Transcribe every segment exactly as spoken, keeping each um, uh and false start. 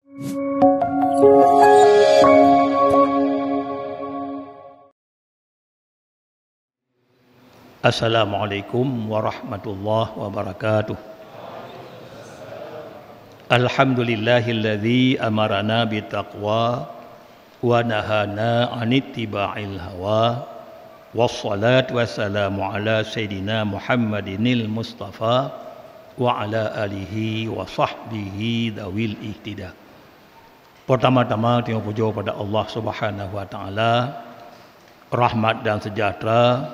Assalamualaikum warahmatullahi wabarakatuh. Alhamdulillahilladzi amarana bitaqwa wa nahana 'anit tiba'il hawa. Wassalatu wassalamu ala sayyidina Muhammadinil Mustafa wa ala alihi wa sahbihi dawil ihtida. Pertama-tama, tanyoe pujoe pada Allah Subhanahu wa Taala, rahmat dan sejahtera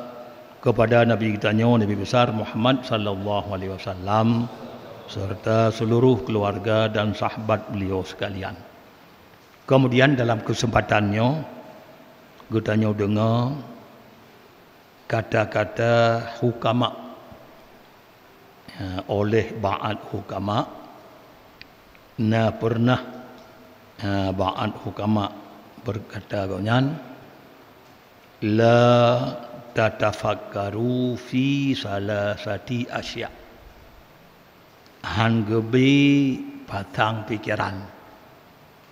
kepada Nabi geutanyoe, Nabi Besar Muhammad sallallahu alaihi wasallam, serta seluruh keluarga dan sahabat beliau sekalian. Kemudian, dalam kesempatan nyoe, geutanyoe deungoe kata-kata hukama, ya, oleh ba'at hukama. Na pernah, ya, ba'at hukama berkata gobnyan, "La tatafakkaru fi salasati asya." Han geubi patang pikeran,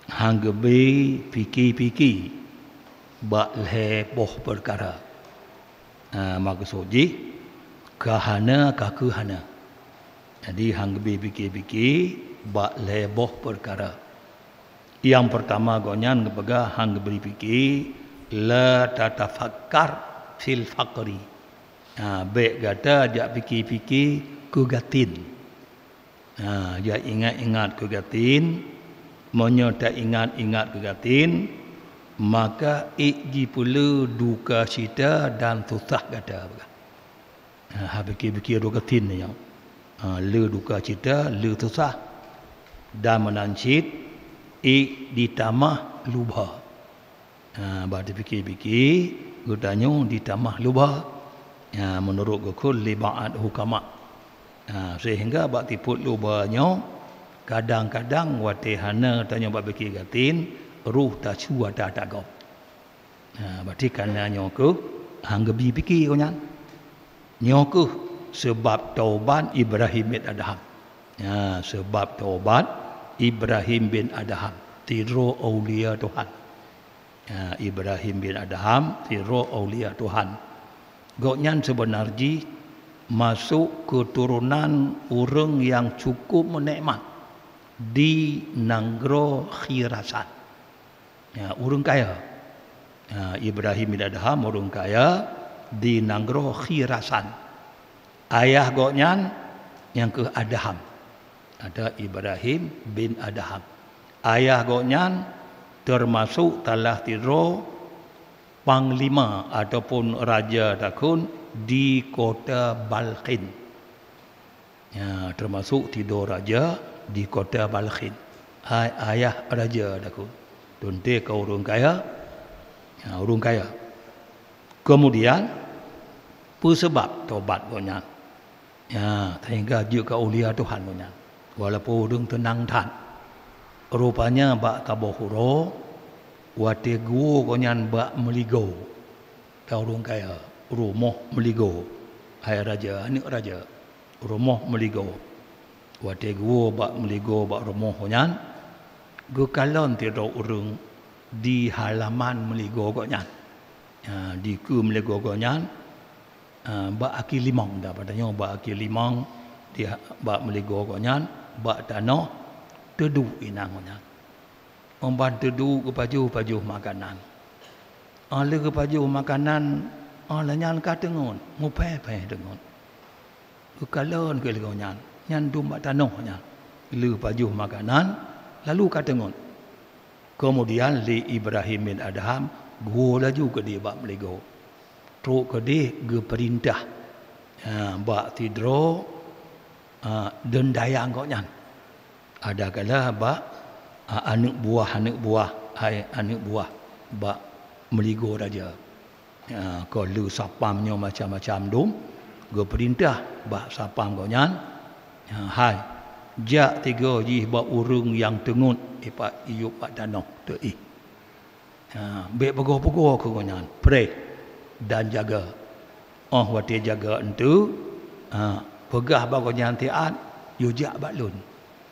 han geubi pike-pike bak lhée boh peukara. Ha, meukeusut jih, ka hana, ka keuh hana. Jadi, han geubi pike-pike bak lhée boh peukara. Nyang peurtama gobnyan geupeugah han geubri pike, "La tatafakkar fil faqri." Ha, bék gata jak pike-pike keu gasien. Ha, jak ingat-ingat keu gasien. Meunyoe taingat-ingat keu gasien, maka ék jipeulé duka cita dan susah gata. Ha, ha, pike-pike duka gasien nyoe. Ha, le duka cita, le susah. Dan meunan cit ék jitamah lubha. Ha, bak jipike-pike, geutanyoe jitamah lubha. Ha, meunurot geukheun lé ba'at hukama. Ha, seuhingga bak tipot lubha nyoe, kadang-kadang watée hana tanyoe bak pike gasien, roh tasu ata tagob. Ha, berarti kana nyoe keuh han geubi pike gobnyan. Nyoe keuh seubab taubat Ibrahim bin Adham. Ha, seubab taubat Ibrahim bin Adham, sidroe aulia Tuhan. Ha, Ibrahim bin Adham, sidroe aulia Tuhan. Gobnyan seubeuna jih masôk keuturonan ureuëng nyang cukup meunikmat di nanggroe Khirasan. Ya, ureuëng kaya. Ya, Ibrahim bin Adham ureuëng kaya di nanggroe Khirasan. Ayah gobnyan nyang keuh Adham. Ada Ibrahim bin Adham. Ayah gobnyan teumasôk salah sidroe panglima ataupun raja takheun di kota Balkhin. Ya, teumasôk sidroe raja di kota Balkhin. Hai ayah raja takheun. Teuntée ka ureuëng kaya. Ya, ureuëng kaya. Kemudian, peue seubab tobat gobnyan? Ya, sehingga jeuet keu aulia Tuhan gobnyan. Walaupun ureuëng teunang that. Rupanya bak saboh uroe, watée geuwoe gobnyan bak meuligoe. Ka ureuëng kaya, rumoh meuligoe. Hai raja, aneuëk raja, rumoh meuligoe. Watée geuwoe bak meuligoe bak rumoh gobnyan, geukalon sidroe ureuëng di halaman meuligoe gobnyan. Ya, di keue meuligoe gobnyan, ah, bak akhé limong, dah pada nyoe bak akhé limong, di ha-, bak meuligoe gobnyan, bak tanoh teuduek inong gobnyan. Óh ban teuduek geupajoh-pajoh makanan. Óh lheueh geupajoh makanan, óh lheueh nyan ka teungeut, muphé-phé teungeut. Geukalon keu leugoe nyan, nyan dum bak tanoh nyan. Lheueh pajoh makanan, lalu ka teungeut. Keumudian lé Ibrahim bin Adham geuwoe laju keudeh bak meuligoe. Trok keudeh geupeurintah, ha, bak sidroe, ha, deundayang gobnyan. Adakala bak, ha, aneuëk buah-aneuëk buah, hai aneuëk buah bak meuligoe raja. Ha, kon lé sapam nyoe macam-macam dum, geupeurintah bak sapam gobnyan, ha, hai, jak tiga jih bak ureuëng nyang teungeut ipat iyup bak tanoh teuh. Ha, bék peugoe-peugoe keu gobnyan, preh dan jaga. Óh watée jaga eunteuk, ha, peugah bak gobnyan siat, yue jak bak lôn.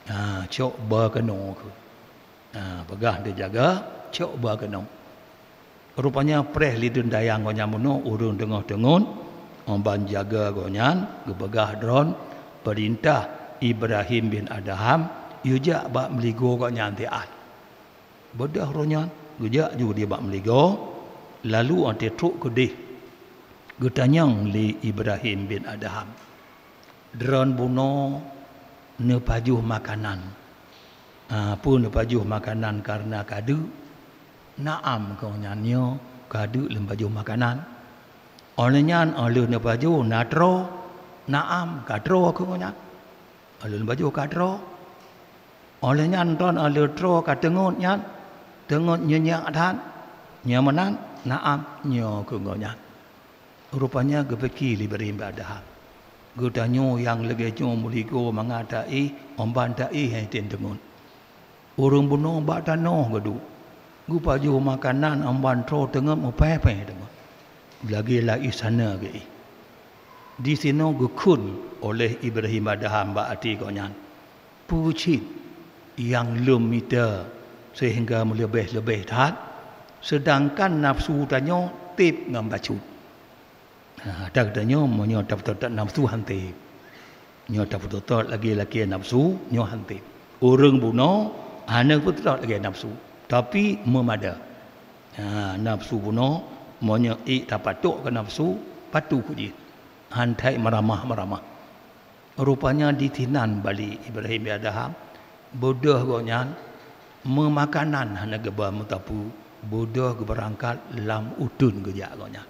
Ha, cok ba keunoe keuh. Ha, peugah teujaga, cok ba keunoe. Rupanya preh lé deundayang gobnyan bunoe ureuëng teungoh teungon, ban jaga gobnyan geupeugah droe, "Peurintah Ibrahim bin Adham yue jak bak meuligoe gobnyan siat." Beudôh roh nyan geujak ju di bak meuligoe, lalu watée trok keudeh geutanyong lé Ibrahim bin Adham, "Droe bunoe neupajoh makanan?" "Ah, peue neupajoh makanan kareuna ka deuk?" "Na'am," kheun nyan, "nyoe ka deuk lôn pajoh makanan." "Óh lheueh nyan óh lheueh neupajoh na troe?" "Na'am, ka troe," kheun nyan. "Óh lheueh neupajoh ka troe?" "Óh lheueh nyan droe óh lheueh troe ka teungot nyan, teungot nyeunyak that, nyoe meunan?" "Na'am, nyoe," kheun nyan. Rupanya geupike lé Ibrahim bin Adham, "Geutanyoe nyang lagée nyoe meuligoe mangat taéh, óh ban taéh han tem teungon. Ureuëng bunoe bak tanoh geuduek, geupajoh makanan óh ban troe teungon, meuphé-phé teungon. Lagée laén sana geuéh." Disinoe geukheun oleh Ibrahim bin Adham bak até gobnyan, "Peue cit nyang lôn mita seuhingga meuleubeh-leubeh that, seudangkan nafeusu tanyoe teb ngon bacut?" Ha, ata geutanyoe meunyoe tapeutot nafeusu han teb. Nyoe tapeutot lagée lakée nafeusu, nyoe han teb. Ureuëng bunoe hana peutot lagée nafeusu, tapi meumada. Ha, nafeusu bunoe meunyoe ék tapatok keu nafeusu, patuh jih. Han that meuramah-meuramah. Rupanya disinan bali Ibrahim bin Adham, beudôh gobnyan meumakanan hana geuba meusapeue, beudôh geubeurangkat lam uteuen geujak gobnyan.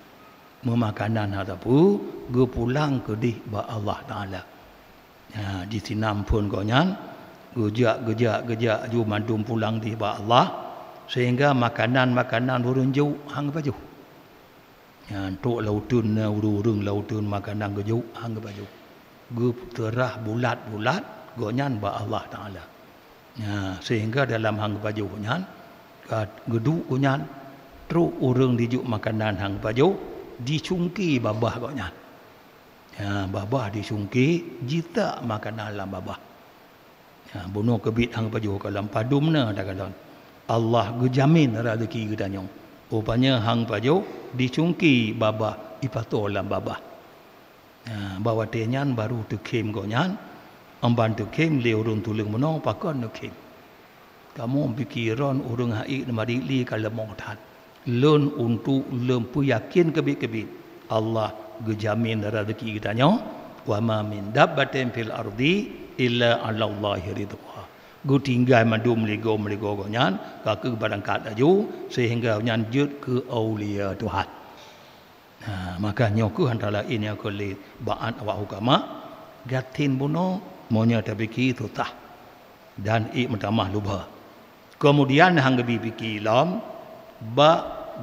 Meumakanan hana sapeue, geupulang keudeh bak Allah Taala. Ha, disinan phon gobnyan geujak, geujak, geujak ju mandum pulang deh bak Allah, sehingga makanan-makanan ureuëng jok han geupajoh. Nyan trok lam uteuen na ureuëng-ureuëng lam uteuen makanan geujok han geupajoh. Geuseurah bulat-bulat gobnyan bak Allah Taala. Nya, sehingga dalam han geupajoh nyan, ka geuduek gobnyan, trok ureuëng dijok makanan han geupajoh, dicungke babah gobnyan. Nya, babah dicungke, jitak makanan lam babah. Ha, bunoe keubiet han geupajoh kalon, padum na takalon. Allah geujamin rezeki geutanyoe. Rupanya han geupajoh, dicungke babah, ipasoe lam babah. Ha, bak watée nyan baru teukhém gobnyan, óh ban teukhém lé ureuëng tuleueng bunoe, pakon neukhém. Kamoe pike droe ureuëng han ék neumarit lé ka leumoh that. Lôn untuk lôn peuyakén keubiet-keubiet, Allah geujamin rezeki geutanyoe, "Wa ma min dabbatin fil ardi illa 'alallahi rizquha." Geutinggai mandum meuligoe-meuligoe gobnyan, ka keuh beurangkat laju, sehingga nyan jeuet keu aulia Tuhan. Ha, maka nyoe kheueh antara laén nyang keu lé bak awak hukama, gasien bunoe meunyoe tapike susah dan ék meutamah lubha. Keumudian han geubi pike lom bak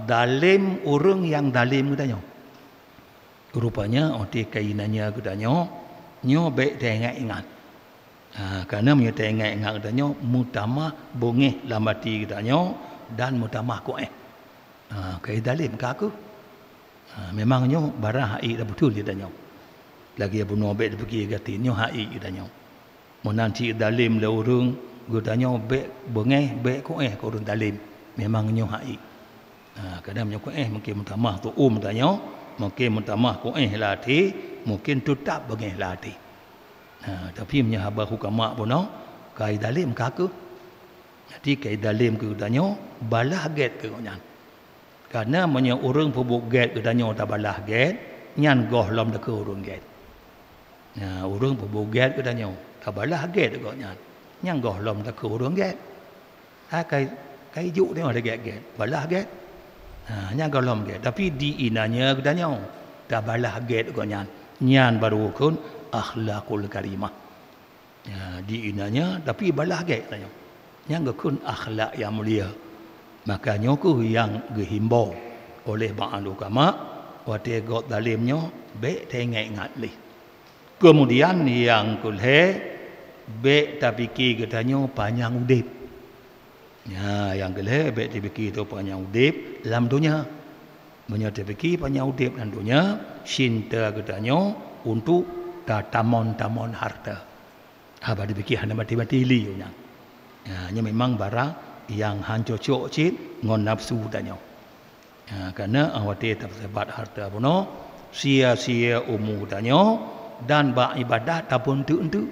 dalem ureuëng nyang dalem geutanyoe. Rupanya óh watée ka inan nyan geutanyoe, nyoe bék taingat-ingat. Ha, kareuna meunyoe taingat-ingat geutanyoe, meutamah beungéh lam até geutanyoe dan meutamah kuéh. Ha, ka idalem ka kheueh. Ha, memang nyoe barang han ék tabeutôi lé tanyoe. Lagée bunoe bék tapike gasien, nyoe han ék geutanyoe. Meunan cit dalem lé ureuëng, geutanyoe bék beungéh, bék kuéh keu ureuëng dalem. Memang nyoe han ék. Ha, kadang meunyoe kuéh mungken meutamah tuom tanyoe, mungken meutamah kuéh lam até, mungken teutab beungéh lam até. Ha, tapi meunyoe haba hukama bunoe, ka idalem ka kheueh. Jadi ka idalem keu geutanyoe, balaih gét keu gobnyan. Kareuna meunyoe ureuëng peubuet gét geutanyoe tabalaih gét, nyan gohlom takheun ureuëng gét. Nah, ureuëng peubuet gét geutanyoe tabalaih gét gobnyan, nyan gohlom takheun ureuëng gét. Ha, kai, kai juk teungoh lagée gét, balaih gét. Ha, nyan gohlom gét. Tapi di inan nyan geutanyoe tabalaih gét gobnyan, nyan baru kheun akhlakul karimah. Ya, di inan nyan, tapi balaih gét tanyoe. Nyang geukheun akhlak nyang mulia. Maka nyoe kheueh nyang geuhimbau oleh bak ulama, watée gob dalem nyoe bék taingat-ingat lé. Keumudian nyang keulhée, bék tapike geutanyoe panyang udeb. Nya, nyang keulhée bék tapike teuh panyang udeb lam donya. Meunyoe tapike panyang udeb lam donya, cinta geutanyoe untuk tatamon-tamon hareuta. Haba dipike hana maté-maté lé nyan. Nya, nyoe memang barang nyang han cocok cit ngon nafsu tanyoe. Ha, karena watée tapeusabat hareuta bunoe, sia-sia umu tanyoe dan bak ibadat tapeueunteuk-eunteuk.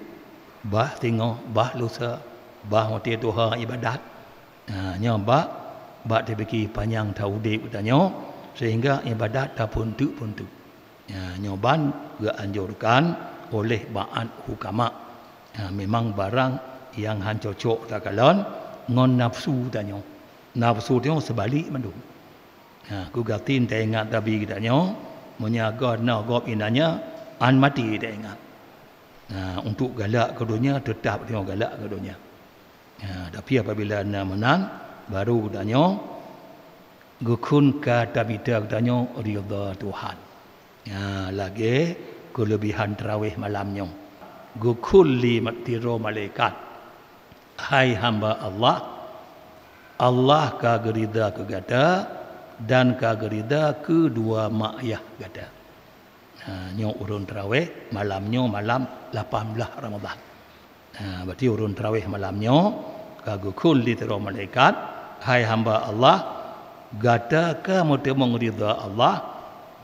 Bah singoh, bah lusa, bah watée tuha ibadat. Ha, nyoe bak, bak teupike panyang that udeb tanyoe, sehingga ibadat tapeueunteuk-peueunteuk. Ha, nyoe ban geuanjurkan oleh ba'at hukama. Ha, memang barang nyang han cocok takalon ngon nafsu tanyoe. Nafsu tanyoe seubalek mandum. Ha, ku gatin taingat Nabi geutanyoe, meunyoe gob na gob inan nyan, han maté taingat. Ha, untuk galak keu donya, teutap tanyoe galak keu donya. Ha, tapi apabila na meunan, baru geutanyoe geukheun ka tamita geutanyoe ridha Tuhan. Ha, lagée keuleubihan tarawih malam nyoe. Geukheun lé ma-, sidroe malaikat, "Hai hamba Allah, Allah ka geuridha keu gata dan ka geuridha keu dua mak ayah gata." Ha, nyoe ureuëng tarawih malam nyoe malam lapan blaih Ramadhan. Ha, berarti ureuëng tarawih malam nyoe ka geukheun lé sidroe malaikat, "Hai hamba Allah, gata ka meuteumong ridha Allah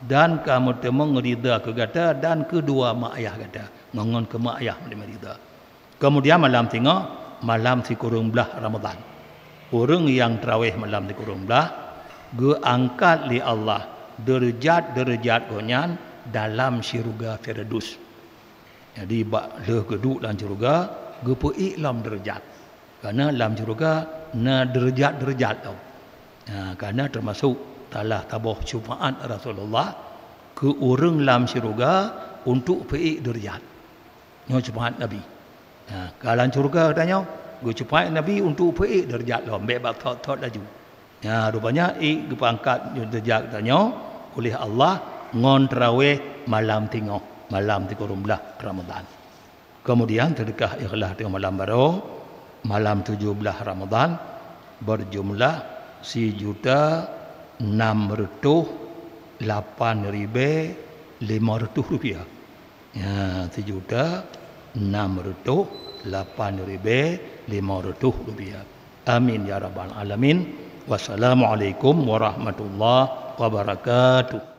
dan ka meuteumong ridha keu gata dan keu dua mak ayah gata." Ngon, ngon keu mak ayah meuteumong ridha. Kemudian malam singoh, malam sikureueng blaih Ramadhan. Ureuëng nyang tarawih malam sikureueng blaih, geuangkat lé Allah deurajat-deurajat gobnyan dalam syeuruga Firdaus. Jadi, bak lheueh geuduek lam syeuruga, geupeuék lom deurajat. Karena lam syeuruga na deurajat-deurajat tau. Ha, karena teumasok salah saboh syafaat Rasulullah keu ureuëng lam syeuruga untuk peuék deurajat. Nyoe syafaat Nabi. Ha, ka lam syeuruga tanyoe, geusyafaat Nabi untuk peuék deurajat lom, bék bak thot-thot laju. Nya, rupanya ék geupeuangkat deurajat tanyoe uleh Allah ngon tarawih malam singoh, malam sikureueng blaih Ramadhan. Kemudian, seudeukah ikhlas teungoh malam baroe, malam tujoh blaih Ramadhan, beujumlah sijuta nam reutôh lapan ribée limong reutôh rupiah. Ya, sijuta nam reutôh lapan ribée limong reutôh rupiah. Amin ya rabbal alamin. Wassalamualaikum warahmatullahi wabarakatuh.